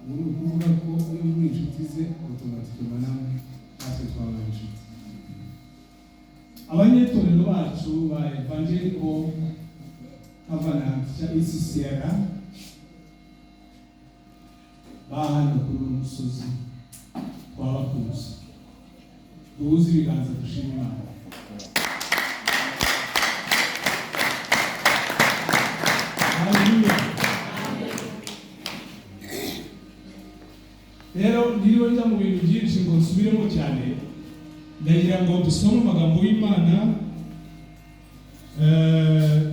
Ubu ni ukuvuga ko iyo muri inshuti ze, automatiquement namwe natwe twabaye inshuti. Abanyetorero bacu ba Evangelical Covenant cya ECCR ba hano kuri uno musozi, twabakunze. Duhuze ibiganza, dushima Imana. Haleluya! Rero ntiriwe njya mu bintu byinshi ngo nsubiremo cyane. Ndagira ngo dusome amagambo y'Imana,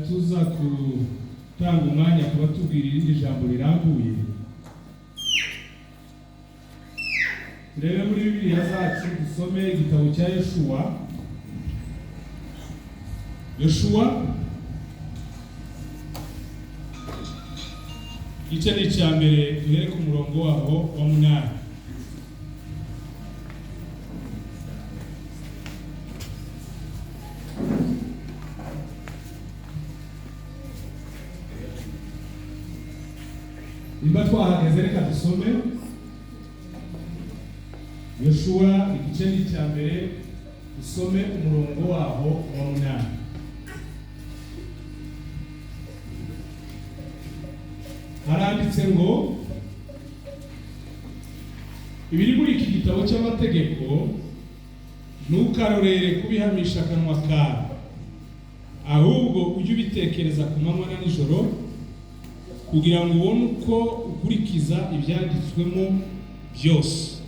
tuza gutanga umwanya ku batubwira irindi jambo rirambuye. Turebe muri Bibiliya zacu, dusome igitabo cya Yoshuwa. Yoshuwa igice ni icya mbere, duhere ku murongo waho wa 8. Nimba twahageze, reka dusome Yoshuwa igice ni icya mbere, dusome umurongo waho wa 8. Haranditse ngo: "Ibiri muri iki gitabo cy'amategeko ntukarorere kubihamisha akanwa kawe, ahubwo ujye ubitekereza ku manywa na nijoro, kugira ngo ubone uko ukurikiza ibyanditswemo byose.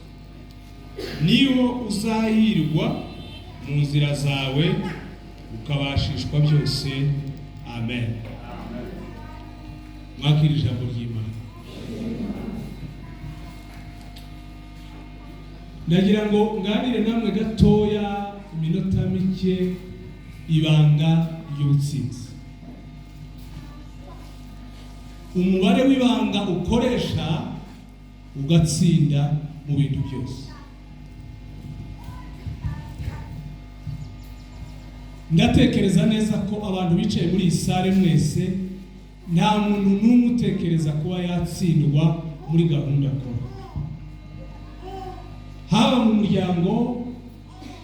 Niho uzahirwa mu nzira zawe, ukabashishwa byose." Amen. Mwakira ijambo ry'Imana. Ndagira ngo nganire namwe gatoya, iminota mike, ibanga ry'ubutsinzi, umubare w'ibanga ukoresha ugatsinda mu bintu byose. Ndatekereza neza ko abantu bicaye muri iyi salle mwese, nta muntu n'umwe utekereza kuba yatsindwa muri gahunda akora, haba mu muryango,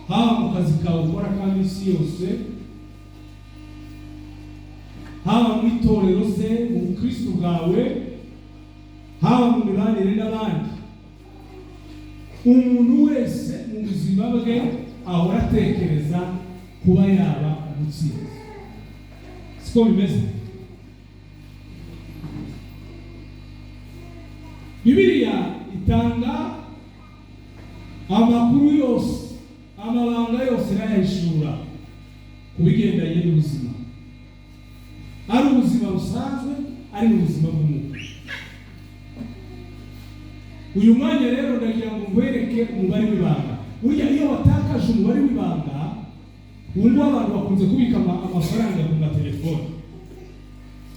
haba mu kazi kawe ukora ka minsi yose, haba mu itorero se, mu bukristo bwawe, haba mu mibanire n'abandi. Umuntu wese mu buzima bwe ahora atekereza kuba yaba umutsinzi, siko bimeze? Bibiliya itanga amakuru yose, amabanga yose irayahishura ku bigendanye n'ubuzima, ari ubuzima busanzwe, ari n'ubuzima bw'umwuka. Uyu mwanya rero ndagira ngo nkwereke umubare w'ibanga. Burya iyo watakaje umubare w'ibanga, ubu ngubu abantu bakunze kubika amafaranga ku matelefone.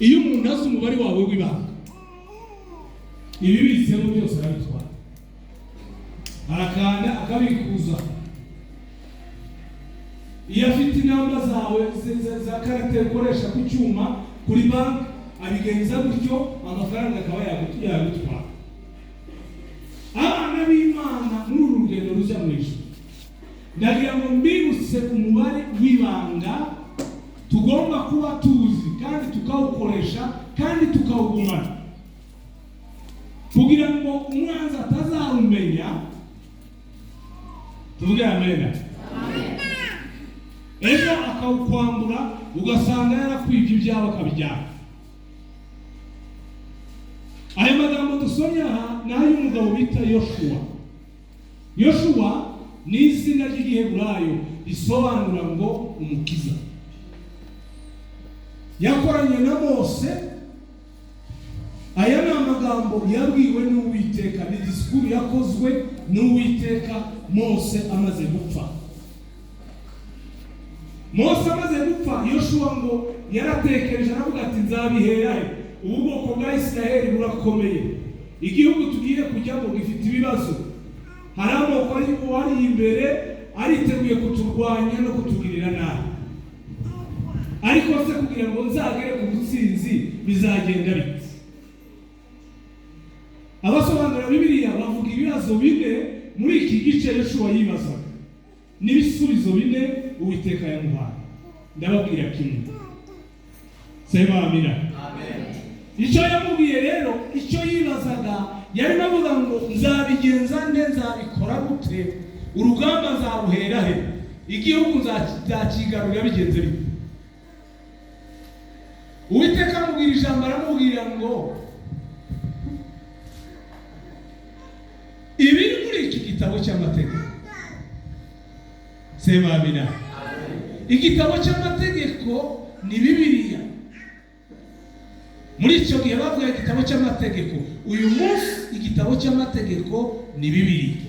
Iyo umuntu azi umubare wawe w'ibanga, ibibitsemo byose arabitwara, arakanda akabikuza. Iyo afite inamba zawe za carte ukoresha ku cyuma kuri banki, abigenza gutyo, amafaranga akaba yagutwara. Abana b'Imana, muri uru rugendo rujya mu ijuru, ndagira ngo mbibutse umubare w'ibanga tugomba kuba tuzi kandi tukawukoresha kandi tukawugumana, kugira ngo umwanzi atazawumenya. Tuvuge amena. Ejo akawukwambura, ugasanga yarakwibye ibyawe akabijyana. Aya magambo dusomye aha ni ay'umugabo bita Yoshuwa. Yoshuwa ni izina ry'Igiheburayo risobanura ngo umukiza. Yakoranye na Mose. Aya ni amagambo yabwiwe n'Uwiteka, ni disikuru yakozwe n'Uwiteka Mose amaze gupfa. Mose amaze gupfa, Yoshuwa ngo yaratekereje, aravuga ati: "Nzabihera he? Ubu bwoko bwa Isiraheli burakomeye, igihugu tugiye kujyamo gifite ibibazo, hari amoko ari imbere ariteguye kuturwanya no kutugirira nabi. Ariko se kugira ngo nzagere ku butsinzi bizagenda bite?" Abasobanura Abasobanura Bibiliya bavuga ibibazo bine muri iki gice Yoshuwa yibazaga n'ibisubizo bine Uwiteka yamuhaye. Ndababwira kimwe, sema amina. Icyo yamubwiye rero, icyo yibazaga, yarimo avuga ngo nzabigenza nde, nzabikora gute, urugamba nzaruhera he, igihugu nzakigarurira bigenze bite? Uwiteka amubwira ijambo, aramubwira ngo ibiri muri iki gitabo cy'amategeko, sema amina. Igitabo cy'amategeko ni Bibiliya. Muri icyo gihe bavuga igitabo cy'amategeko, uyu munsi igitabo cy'amategeko ni Bibiliya.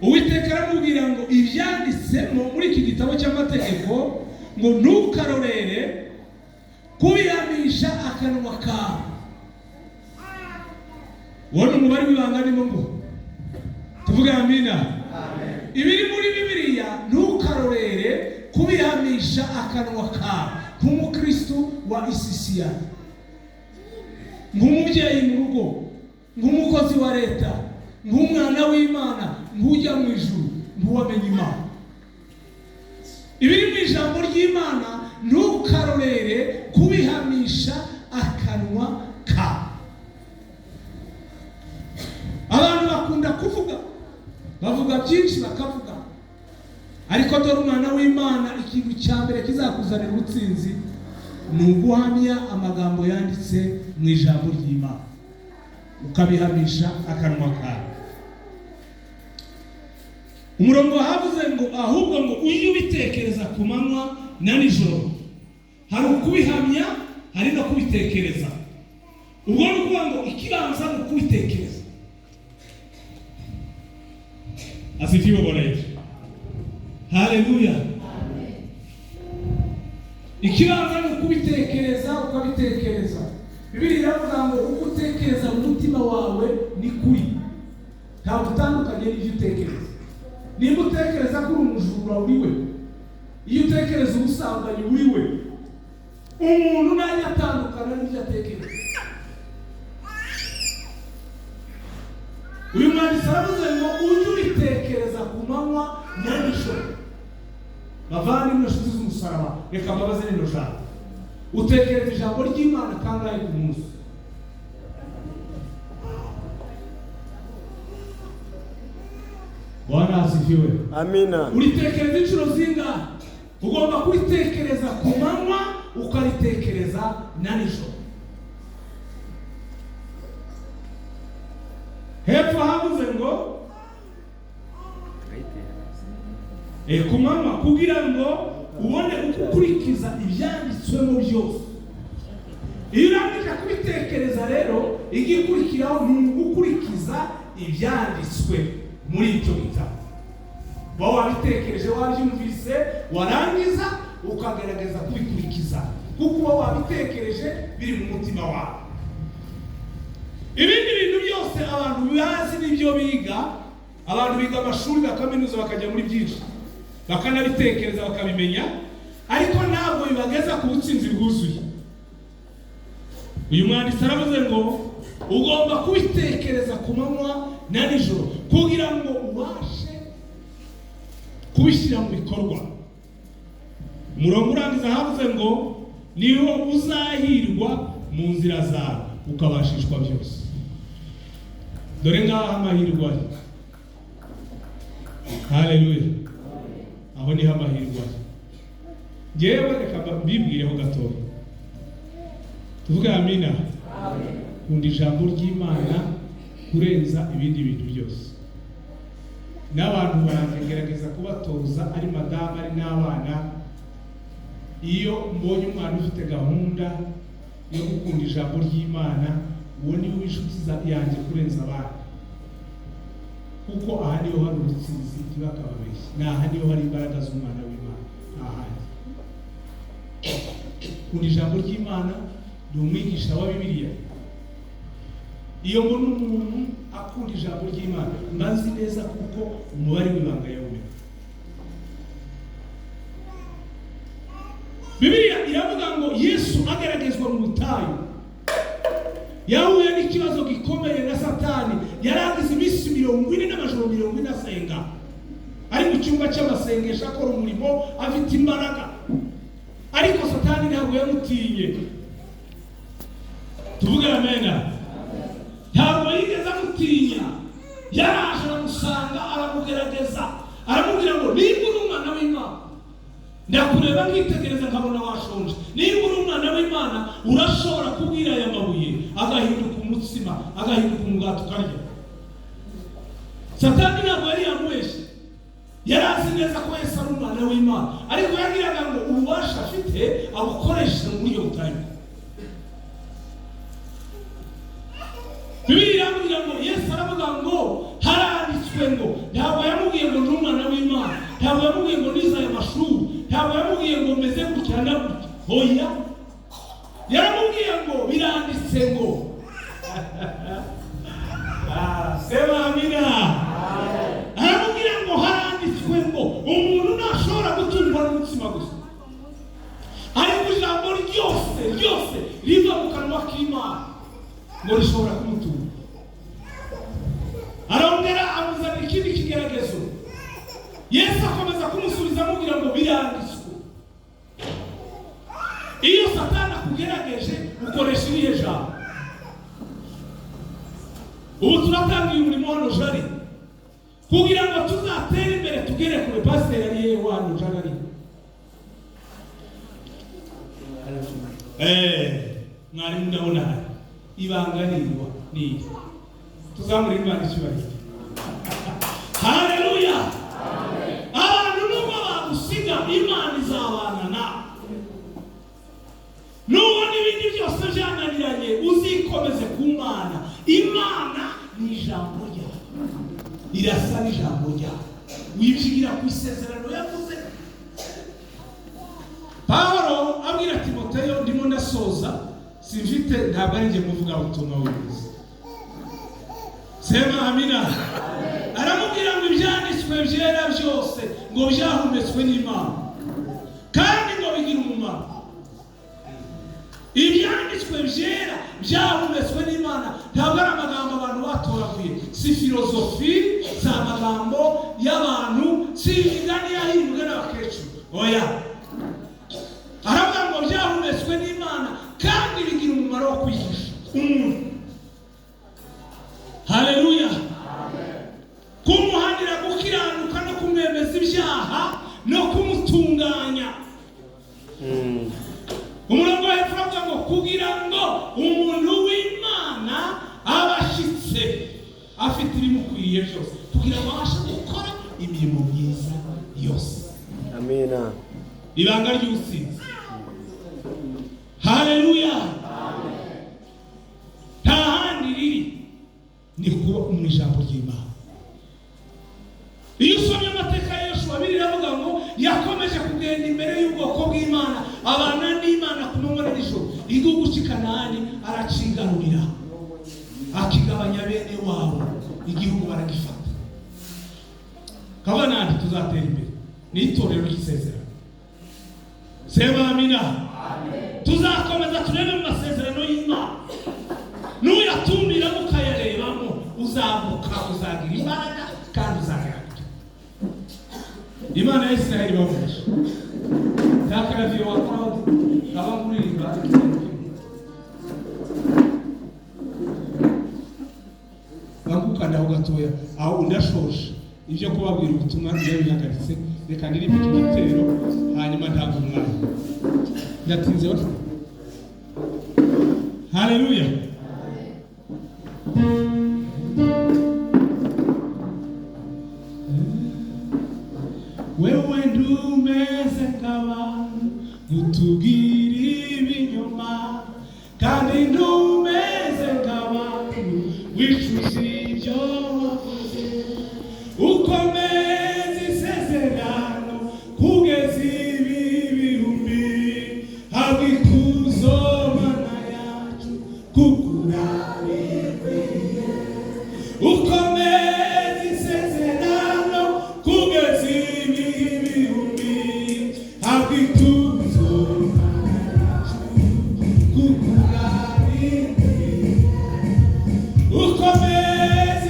Uwiteka aramubwira ngo ibyanditsemo muri iki gitabo cy'amategeko ngo ntukarorere kubihamisha akanwa kawe. Uwo ni umubare w'ibanga ndimo ngo tuvuge amina. Ibiri muri Bibiliya ntukarorere kubihamisha akanwa kawe, nk'umukristo wa isisiya, nk'umubyeyi mu rugo, nk'umukozi wa leta, nk'umwana w'Imana, nk'ujya mu ijuru, nk'uwamenye Imana. Ibiri mu ijambo ry'Imana ntukarorere kubihamisha akanwa kawe. Abantu bakunda kuvuga, bavuga byinshi bakavuga, ariko dore umwana w'Imana, ikintu cya mbere kizakuzanira ubutsinzi ni uguhamya amagambo yanditse mu ijambo ry'Imana, ukabihamisha akanwa kawe. Umurongo havuze ngo ahubwo ngo ujye ubitekereza ku manywa na nijoro. Hari ukubihamya, hari no kubitekereza. Ubwo ni ukuvuga ngo ikibanza ni ukubitekereza. Asifiwe Bwana Yesu. Haleluya. Ikibanza ni ukubitekereza, ukabitekereza. Bibiliya iravuga ngo uko utekereza mu mutima wawe ni kuri, ntabwo utandukanye n'ibyo utekereza. Nimba utekereza ko uri umujura uri we, iyo utekereza ubusambanyi uri we, umuntu nayo atandukana n'ibyo atekereza. Uyu mwanditsi aravuze ngo ujye ubitekereza ku manywa na nijoro. Bavandimwe, inshuti z'umusaraba, reka mbabaze rino jambo: utekereza ijambo ry'Imana kangahe ku munsi? Bwana asifiwe. Amina. Uritekereza inshuro zingahe? Ugomba kuritekereza ku manywa, ukaritekereza na nijoro. Hepfo havuze ngo ku manywa, kugira ngo ubone uko ukurikiza ibyanditswemo byose. Iyo urangije kubitekereza rero, igikurikiraho ni ugukurikiza ibyanditswe muri icyo gitabo. Uba wabitekereje, wabyumvise, warangiza ukagerageza kubikurikiza, kuko uba wabitekereje biri mu mutima wawe. Ibindi bintu byose abantu bazi n'ibyo biga, abantu biga amashuri bakaminuza bakajya muri byinshi, bakanabitekereza bakabimenya, ariko ntabwo bibageza ku butsinzi bwuzuye. Uyu mwanditsi aravuze ngo ugomba kubitekereza ku manywa na nijoro kugira ngo ubashe kubishyira mu bikorwa. Umurongo urangiza havuze ngo niho uzahirwa mu nzira zawe ukabashishwa byose. Dore ngaha amahirwe ari. Haleluya. Aho niho amahirwe ari. Njyewe reka mbibwireho gatoya. Tuvuge amina. Kunda ijambo ry'Imana kurenza ibindi bintu byose. N'abantu banjye ngerageza kubatoza, ari madamu ari n'abana, iyo mbonye umwana ufite gahunda yo gukunda ijambo ry'Imana, uwo ni we inshuti yanjye kurenza abandi, kuko aha niho hari ubutsinzi, ntibakababeshye. Ni aha niho hari imbaraga z'umwana w'Imana, nta handi. Kunda ijambo ry'Imana, ni umwigisha wa Bibiliya. Iyo mbona umuntu akunda ijambo ry'Imana, mba nzi neza kuko umubare w'ibanga yawumenya. Bibiliya iravuga ngo Yesu ageragezwa mu butayu, yahuye n'ikibazo gikomeye na Satani. Yaragize iminsi 40 n'amajoro 40 asenga, ari mu cyumba cy'amasengesho akora umurimo afite imbaraga, ariko Satani ntabwo yamutinye. Tuvuge amena. Ntabwo yigeze amutinya, yaraje aramusanga aramugerageza, aramubwira ngo niba uri umwana w'Imana, ndakureba nkitegereza nkabona washonje, niba uri umwana w'Imana urashobora kubwira aya mabuye agahinduka umutsima, agahinduka umugati ukarya. Satani ntabwo yari yamubeshye, yari azi neza ko Yesu ari umwana w'Imana, ariko yagiraga ngo ububasha afite abukoreshe mu buryo butari bwo. Bibiliya irambwira ngo Yesu aravuga ngo haranditswe ngo, ntabwo yamubwiye ngo ndi umwana w'Imana, ntabwo yamubwiye ngo nize aya mashuri, ntabwo yamubwiye ngo meze gutya na gutya, oya, yaramubwiye ngo biranditse ngo. Sema amina. Aramubwira ngo haranditswe ngo umuntu ntashobora gutungwa n'umutsima gusa, ariko ijambo ryose ryose riva mu kanwa k'Imana ngo rishobora kumutunga. Arongera amuzanira ikindi kigeragezo. Yesu akomeza kumusubiza amubwira ngo biranditswe. Iyo Satani akugerageje ukoresha irihe jambo? Ubu turatangiye umurimo hano Jari, kugira ngo tuzatere imbere tugere kure. Pasiteri ari yewe hano Jari ari mwarimu ndabona hari ibanga nirwa ni tuzamure Imana icyubahiro. Haleluya. Abantu nubwo bagusiga Imana izabana nawe, nubona ibindi byose byananiranye uzikomeze ku Mana. Imana ni ijambo ryawe, irasa n'ijambo ryawe, wibyigira ku isezerano yavuze. Pawulo abwira Timoteyo, ndimo ndasoza, simfite, ntabwo ari njye muvuga ubutumwa bwiza. Sema amina. Aramubwira ngo ibyanditswe byera byose ngo byahumetswe n'Imana kandi ngo bigira umumaro. Ibyanditswe byera byahumetswe n'Imana ntabwo ari amagambo abantu batoraguye, si filozofi, si amagambo y'abantu, si imigani yahimbwe n'abakecuru, oya. Aravuga ngo byahumetswe n'Imana kandi bigira umumaro wo kwigisha umuntu. Haleluya. Kumuhanira gukiranuka no kumwemeza ibyaha no kumutunganya. Umurongo hepfo uravuga ngo kugira ngo umuntu w'Imana abashyitse afite ibimukwiriye byose, kugira ngo abashe gukora imirimo myiza yose. Amina. Ibanga ry'ubutsinzi. Haleluya. Nta handi riri, ni kuba mu ijambo ry'Imana. Iyo usomye amateka ya Yosuwa, Bibiliya iravuga ngo yakomeje kugenda imbere y'ubwoko bw'Imana, abana n'Imana ku manywa na nijoro. Igihugu cy'i Kanani aracigarurira, akigabanya bene wabo, igihugu baragifata. Kabanani tuzatera imbere ni itorero ry'isezerano. Sema amina. Tuzakomeza turebe mu masezerano y'Imana, nuyatumiramo ukayarebamo uzamuka, uzagira imbaraga kandi uzagira. Imana ya Israheli ibafashe. Takaraviyo wa Claude aba kuririmba bagukandaho gatoya aho undashoje ibyo kubabwira ubutumwa ndabihagaritse, reka ndirimbe iki gitero hanyuma ntabwo umwanya ndatinze. Haleluya. Wewe ndumeze nk'abantu utubwira ibinyoma, kandi ndumeze nk'abantu wicuza ibyo wavuze, ukomeza isezerano kugeza ibi bihumbi, habwa ikuzo Mana yacu kuko urabikwiye. Ukomeza isezerano kugeza ibi bihumbi, habwa ikuzo Mana yacu kuko urabikwiye. Ukomeza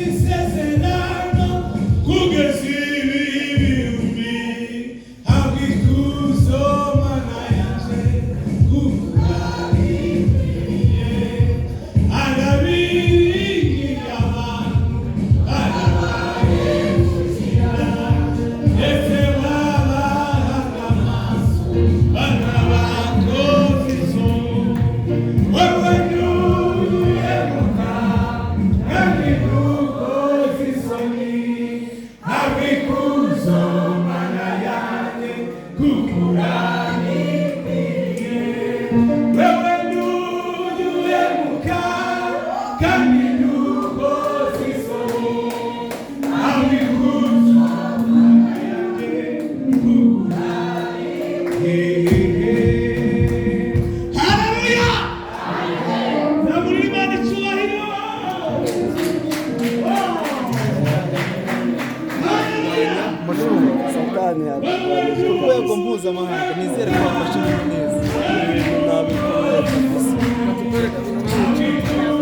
Satani yaturwanyije Ku rwego kabisa. mpuzamahanga, nizere ko wafashe ibintu neza. Ibintu nabikomeye kabisa. Twakurikiye, twakurikiye.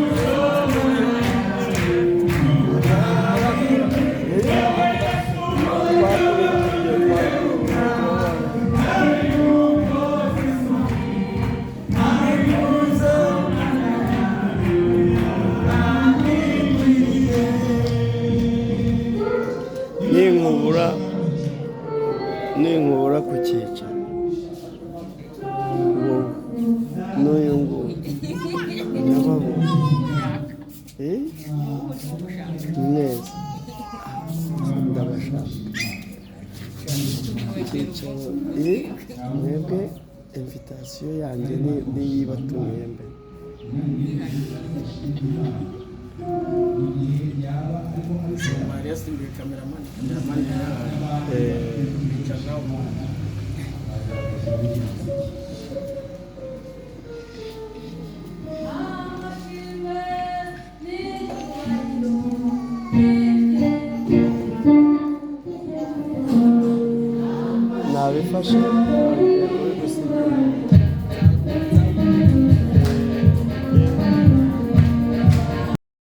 Ninkubura, ninkubura ku cyicaro, wowe n'uyu nguyu ndababona. Eh? Neza ndabashaka ku cyicaro. Eh, mwebwe invitation yanjye niyibatumiye mbere. Mariya asimbuye kameramani, kameramani yicara nawe. Nabifashe, uri gusinya.